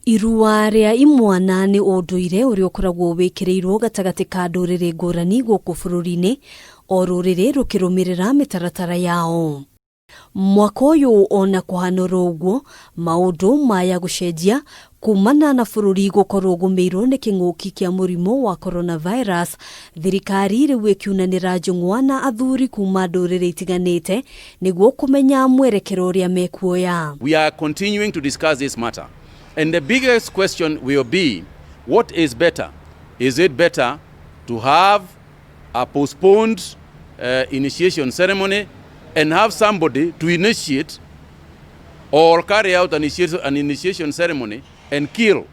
Irua rĩa imwana nĩ ũndũire ũrĩa ũkoragwo wĩkĩrĩirwo gatagatĩ ka ndũrĩrĩ ngũrani gũkũ bũrũri-inĩ, o rũrĩrĩ rũkĩrũmĩrĩra mĩtaratara yao. Mwaka ũyũ ona kũhana oro ũguo, maũndũ maya gũcenjia kumana na bũrũri gũkorwo ũgũmĩirwo nĩ kĩng'ũki kĩa mũrimũ wa coronavirus, thirikari rĩu ĩkiunanĩra njũng'wa na athuri kuma ndũrĩrĩ itiganĩte nĩguo kũmenya mwerekero ũrĩa mekuoya. We are continuing to discuss this matter. And the biggest question will be, what is better? Is it better to have a postponed initiation ceremony and have somebody to initiate or carry out an initiation ceremony and kill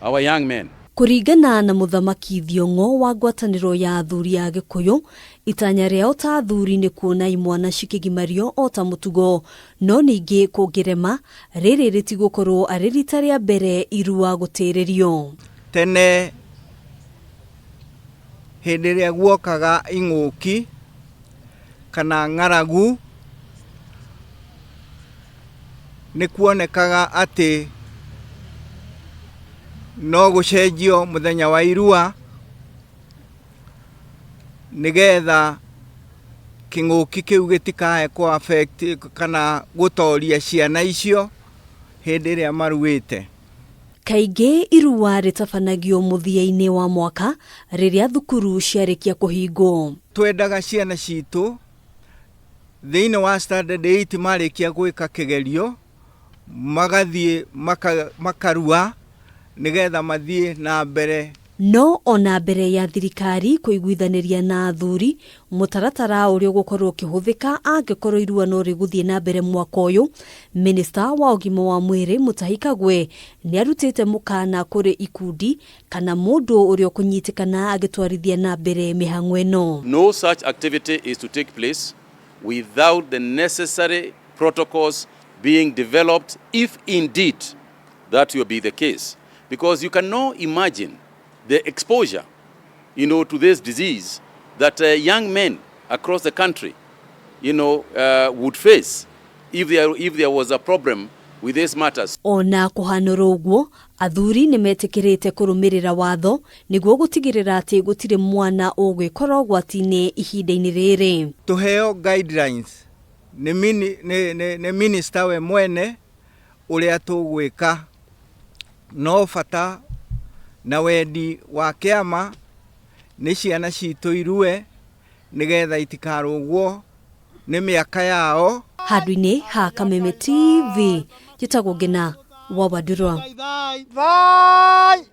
our young men? Kũringana na Mũthamaki Thiong'o wa ngwatanĩro ya athuri a Gĩkũyũ, itanya rĩao ta athuri nĩ kuona imwana cikĩgimario o ta mũtugo, no ningĩ kũngĩrema, rĩrĩ rĩtigũkorwo arĩ rita rĩa mbere irua gũtĩrĩrio. Tene hĩndĩ ĩrĩa guokaga ing'ũki kana ng'aragu, nĩ kuonekaga atĩ no gũcenjio mũthenya wa irua nĩgetha kĩng'ũki kĩu gĩtikae kũ affect kana gũtoria ciana icio hĩndĩ ĩrĩa maruĩte. Kaingĩ irua rĩtabanagio mũthia-inĩ wa mwaka rĩrĩa thukuru ciarĩkia kũhingwo. Twendaga ciana citũ thĩinĩ wa standard 8 marĩkia gwĩka kĩgerio magathiĩ makarua nĩgetha mathiĩ na mbere. No ona mbere ya thirikari kũiguithanĩria na athuri mũtaratara ũrĩa ũgũkorwo ũkĩhũthĩka angĩkorwo irua no rĩgũthiĩ na mbere mwaka ũyũ, Minista wa ũgima wa mwĩrĩ Mutahi Kagwe nĩ arutĩte mũkana kũrĩ ikundi kana mũndũ ũrĩa ũkũnyitĩkana agĩtwarithia na mbere mĩhang'o ĩno. No such activity is to take place without the necessary protocols being developed, if indeed that will be the case. Because you cannot imagine the exposure to this disease that young men across the country would face if there was a problem with these matters. Ona kũhanũra ũguo, athuri nĩ metĩkĩrĩte kũrũmĩrĩra watho nĩguo gũtigĩrĩra atĩ gũtirĩ mwana ũgwĩkora ũgwati-inĩ ihinda-inĩ rĩrĩ. Tuheo guidelines nĩ minister we mwene ũrĩa tũgwĩka, no bata na wendi wa kĩama nĩ ciana citũ irue nĩgetha itikarũgwo nĩ mĩaka yao. Handũ-inĩ ha Kameme TV, njĩtagwo Ngina wa Wandurwa. Thai, Thai,